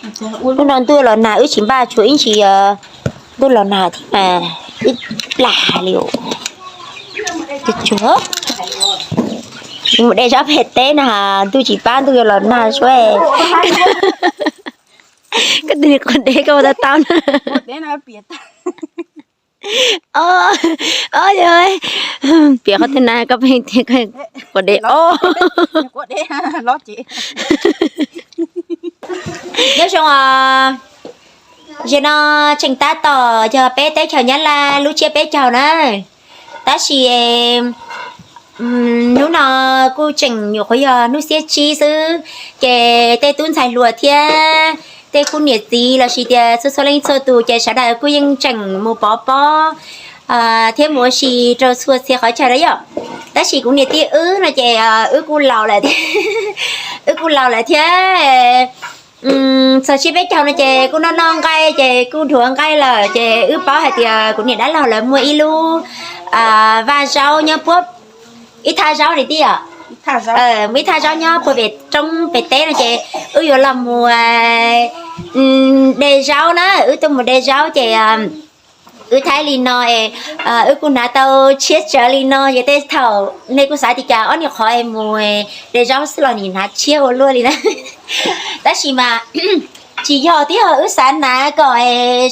Hnub no ntuj los nag wb tsis npaj tshuav ib ntsis ntuj los nag thiab mas ib plag li. Tsuag tsuag, mus de zaub pem teb no ntuj tsis pab ntuj yuav los nag suab. Koj tus niag quav deb koj ua tau tau na. Ob, ob yog piav qhov twg na koj pheej tias quav deb ob. Nyob zoo os, zaum no tseem tab tom yog peb teb chaws Nyab Laj lub tsiab peb caug na, tab sis hnub no kuj tseem nyuam qhuav yog hnub xiab tsib xwb, ces tej tub ntxhais hluas thiab tej khub niam txiv lossis tias txhua txhua leej txhua tus ces sawv daws kuj yeej tseem mus pov pob thiab mus ua si rau txhua txhia qhov chaw na yom. Tab sis kuv niam tij wb no ces wb kuj laus lawm thiab, wb kuj laus lawm thiab. Txog tsiab peb caug no ces kuj noj noj nqaij ces kuj dhuav nqaij lawm ces wb paub hais tias kuv niam dab laug lawv muaj ib lub vaj zaub nyob puag, ib thaj zaub ni tij os, muaj ib thaj zaub nyob puag pem roob pem teb no ces wb yuav los mus de zaub na, wb tuaj mus de zaub ces wb thaij li no es wb kuj hnav tau tshiab tsawv li no ces tej thaum nej kuj xav tias cas ob niag qhov es mus de zaub xwb los nim hnav tshiab ua luaj li na. Tab sis mas tsis yog thiab, wb xav hnav kom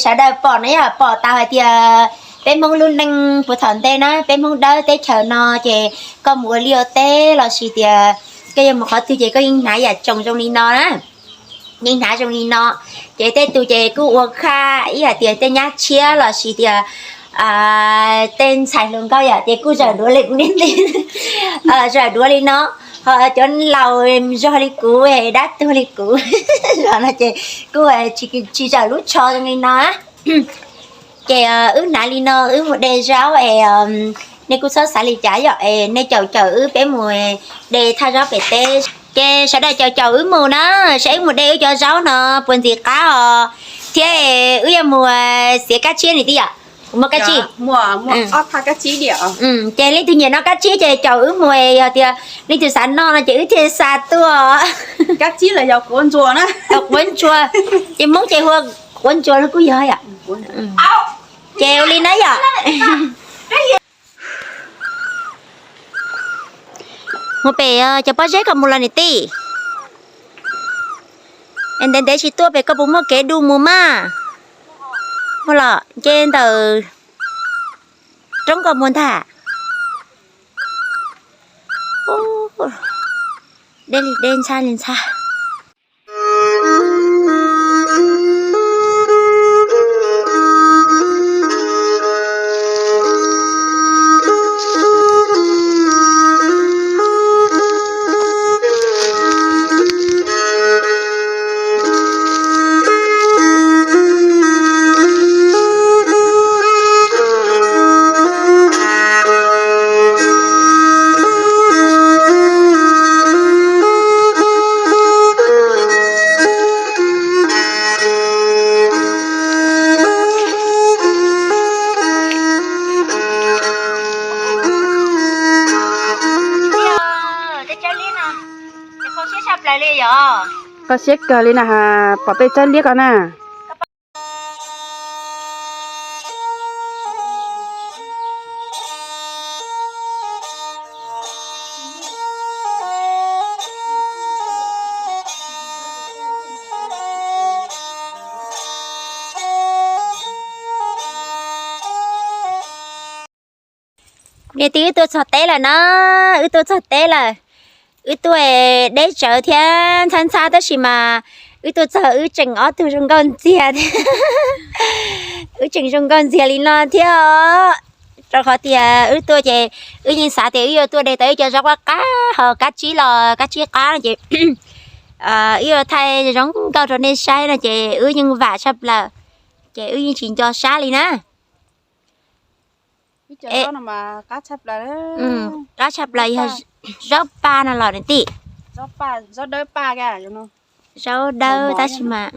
sawv daws pom na yom, pom tau hais tias peb Hmoob lub neej puag thaum ntej na, peb Hmoob dawb teb chaws no ces koj mus ua liaj ua teb lossis tias koj yuav mus qhov twg ces koj yeej hnav yam tsoos zoo li no na. Yeej hnav zoo li no, ces tej tus ces kuj ua khaj ib hais tias tej nyab tshiab lossis tias tej ntxhais hluas nkauj yom ces kuj zawm duav li kuv niam tij, zawm duav li no. Ho cov laus zog li kuv, dab tuag li kuv no ces kuj tsis zawm lub tsho zoo li no. Ces wb hnav li no wb mus de zaub es nej kuj txhob xav li cas yom, es nej caum caum wb peb mus de thaj zaub pem teb. Ces sawv daws caum caum wb mus na, saib wb mus de wb cov zaub no puas ntxim qab os. Thiab wb yuav mus xiav kab tsib ni tij yom. Kuv muaj kab tsib. Ces leej twg nyiam noj kab tsib ces caum wb mus, yog tias leej twg xav noj no ces wb thiaj xa tuaj. Kab tsib los yog quav ntsuas na. Quav ntsuas, ces Hmoob ces hu ua quav ntsuas los kuj yog yom. Ces ua li na yom. Mus pem cov pob zeb ko mus los niam tij. Ntev ntev tsis tuaj pem koj puas muaj kev du mus mas. Muaj los nce ntawm roob ko mus ntag. Deb li deb, ntxhab li ntxhab. Kho siab kawg li na, pom tej tsawb liab ko na. Niam tij, wb tuaj txog teb lawm na, wb tuaj txog teb lawm. Wb tuaj deb tsawv thiab ntxhab ntxhab tab sis mas wb tuaj txog wb tseem ob tug zoo nkauj ntxiag thiab. Wb tseem zoo nkauj ntxiag li no thiab os. Rau qhov tias wb tuaj ces wb yeej xav tias wb yuav tuaj de tau ib co zaub qab qab ho kab tsib los kab tsib qab no ces wb yuav thaij zoo nkauj rau nej saib no ces wb yeej vam tshaj plaws, ces wb yeej tsis nco sab li na. Qab tshaj plaws yog zaub paj no los niam tij. Zaub dawb tab sis mas,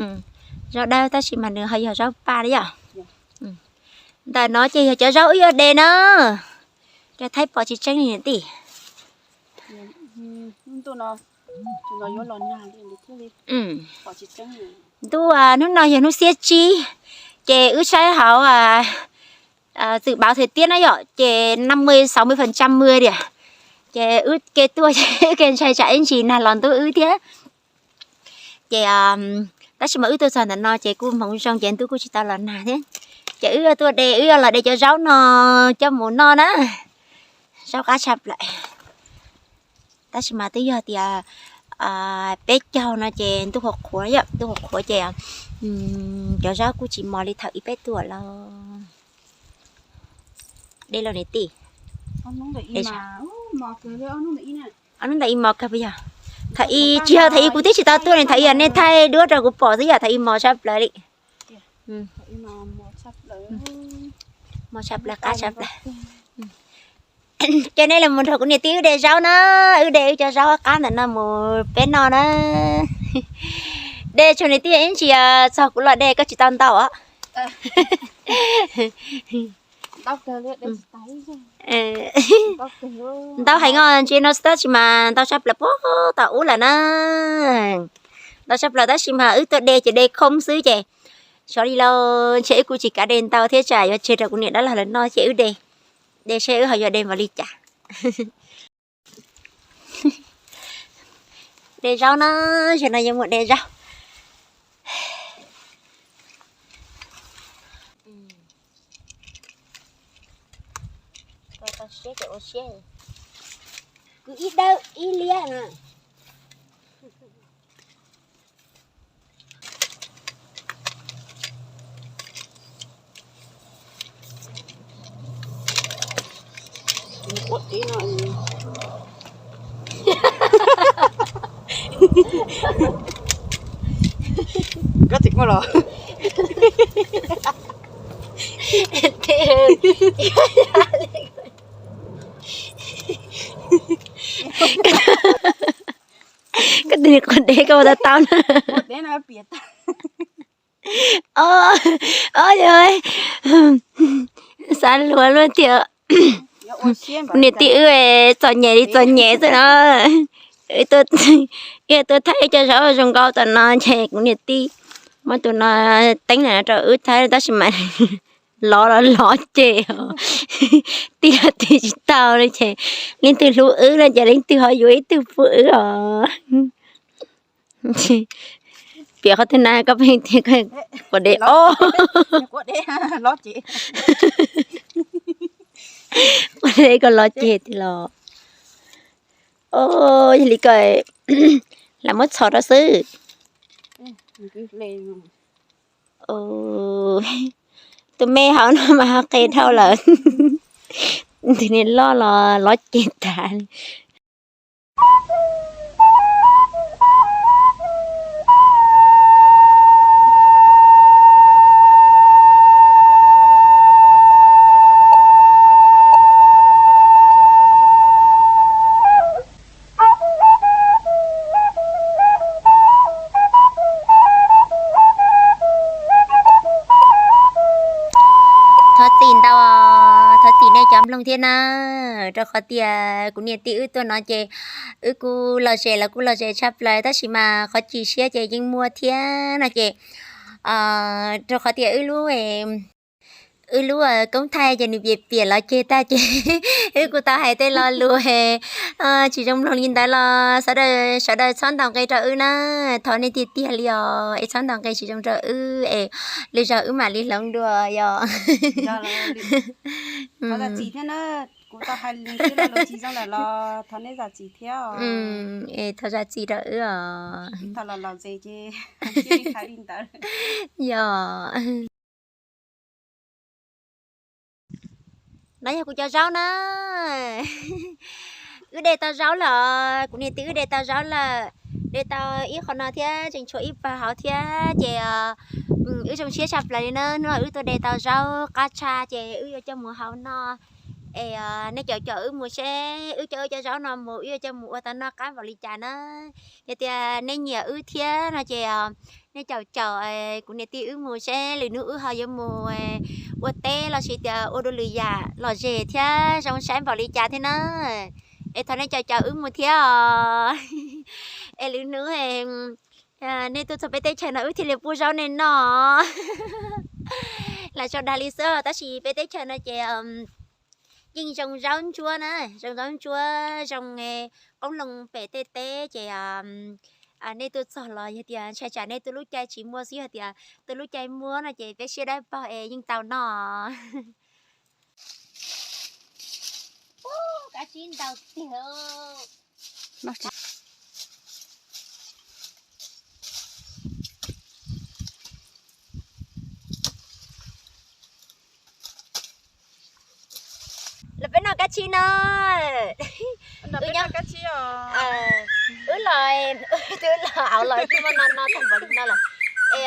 zaub dawb tab sis mas nws ho yog zaub paj na yom. Ntawm no ces yog cov zaub wb yuav de na. Cov thaib pom tsis tseeb li niam tij. Ntuj, hnub no yog hnub xiab tsib, ces wb saib hauv txwm bauv thời tiết na yom, ces năm mươi sáu mươi phần trăm mưa diam. Ces wb ke tuaj ces wb ke ntshai tsam ib ntsis nag los ntub wb thiab. Ces tab sis mas wb tuaj txog ntawm no ces kuj hmoov zoo ces ntuj kuj tsis tau los nag thiab. Ces wb yuav tuaj de, wb yuav los de cov zaub no coj mus noj na. Zaub qab tshaj plaws. Tab sis mas twb yog tias peb caug no ces ntuj qhuav qhuav, ntuj qhuav qhuav ces cov zaub kuj tsis mos li thaum ub peb tuaj los. De los niam tij. Ob hnub ntawd ib mos kawg puas yog? Thaum ub tsis yog, thaum ub kuv twb tsis tau tuaj ne, thaum ub yog nej thaij duab rau kuv pom xwb yom, thaum ub mos tshaj plaws li. Mos tshaj plaws, qab tshaj plaws. Ces nej los mus nrog kuv niam tij wb de zaub na, wb de wb cov zaub qab ntawm no mus peb noj na. De tsuas niam tij ib ntsis txog kuv los de koj tsis tau ntau os. Ntau heev os, ntsia no tab sis mas ntau tshaj plaws puag tom ub lawm na. Ntau tshaj plaws tab sis mas wb tuaj de ces de khoob xwb ces xyov li lauj, ntshe wb kuj tsis kav de ntau thiab tsam yuav tseg rau kuv niam dab laug lawv noj ces wb de, de seb wb ho yuav de npaum li cas. De zaub na, zaum no yuav mus de zaub. Tau siab ces ua siab. Kwv ib dawb ib liab na. Koj tsis muaj los. Koj tus niag quav deb koj ua tau tau na. Ob, ob yog xav luag luaj tiag. Kuv niam tij wb txom nyem li txom nyem xwb no. Wb tuaj thaij ib co zaub zoo nkauj tom no ces kuv niam tij muab tus no teeb na rau wb thaij tab sis mas lov los lov ceg os. Tij los tij tsis tau li ces leej twg hlub wb no ces leej twg ho yuav ib tug pub wb os. Piav qhov twg na koj pheej tias quav deb, quav deb koj lov ceg tiag los. Yog li ko lam muab txhos rau xwb. Tus me hauv no mas ho qe dhau lawm. Tus niag loj los lov ceg tag li. Thov txim ntau, thov txim nej cov mloog thiab na, rau qhov tias kuv niam tij wb tuaj no ces wb kuj lom zem los kuj lom zem tshaj plaws tab sis mas qhov chim siab ces yeej muaj thiab no ces rau qhov tias wb lub, wb lub koob thaij ces nws piam piam lov ceg tag ces wb kuj tau hais tej lo lus tsis zoo mloog li ntawd los sawv daws, sawv daws txhob ntaus nqe rau wb na, thov nej tiag tiag li os, es txhob ntaus nqe tsis zoo rau wb es lwm zaus wb mam li hloov dua yog. Kuv tau hais lus tsis zoo lawm los thov nej zam txim thiab. Es thov zam txim rau wb os. Thaum los lom zem ces li ntawd. Yog. No yog kuv cov zaub na. Wb de tau zaub lawm, kuv niam tij wb de tau zaub lawm. De tau ib qho no thiab tseem tshuav ib pawg hauv thiab ces wb zoo siab tshaj plaws li na, hnub no wb tuaj de tau zaub qab tshaj ces wb yuav coj mus hau noj. Es nej caum caum wb mus seb wb coj wb cov zaub no mus wb yuav coj mus ua tau noj qab npaum li cas na. Yog tias nej nyiam wb thiab no ces nej caum caum kuv niam tij wb mus seb lwm hnub wb ho yuav mus ua teb los sis tias ua dua lwm yam lom zem thiab zoo saib npaum li cas thiab na. Es thov nej caum caum wb mus thiab os. Es lwm hnub nej tuaj txog peb teb chaws no wb thiaj li pub zaub nej noj. Lam tso dag li xwb tab sis peb teb chaws no ces yeej zoo zaub ntsuab na, zoo zaub ntsuab, zoo qoob loo pem tej teb ces nej tuaj txog los yog tias ntshai tsam nej tuaj lub caij tsis muaj xwb, yog tias tuaj lub caij muaj no ces peb siab dawb paug es yeej tau noj. Kab tsib ntau tiag. Los peb noj kab tsib no. Wb los, twb los au los twb muab no no tag npaum li no lawm. Es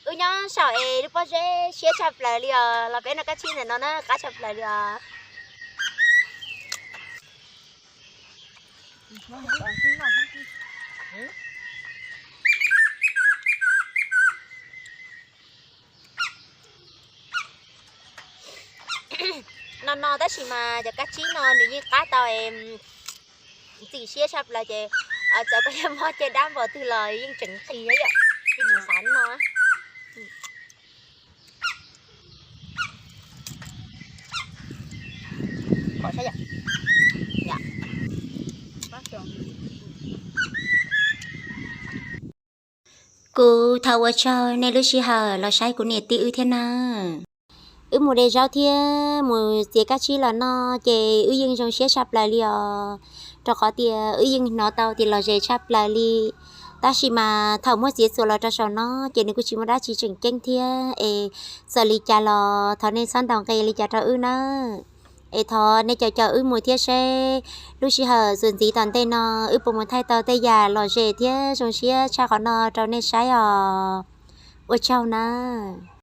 wb nyob saum es lub pob zeb siab tshaj plaws li os, los peb noj kab tsib ntawm no na qab tshaj plaws li os. No no tab sis mas cov kab tsib no nws yeej qab tau ntxim siab tshaj plaws ces txawm koj yuav mob caj dab npaum twg los yeej tseem nqhis yom, yeej tseem xav noj. Kuv thov ua tsaug nej lub sij hawm los saib kuv niam tij wb thiab nawb. Wb mus de zaub thiab mus txiav kab tsib los noj ces wb yeej zoo siab tshaj plaws li os, rau qhov tias wb yeej hnov tau tias lom zem tshaj plaws li. Tab sis mas thaum muab txiav txuas los rau saum no ces nws kuj tsis muaj dab tsi tseem ceeb thiab es txawm li cas los thov nej txhob ntaus nqi li cas rau wb nawb. Es thov nej caum caum wb mus thiab seb lub sij hawm txuas ntxiv tom ntej no wb puas mus thaij tau tej yam lom zem thiab zoo siab tshaj qhov no rau nej saib os. Ua tsaug nawb.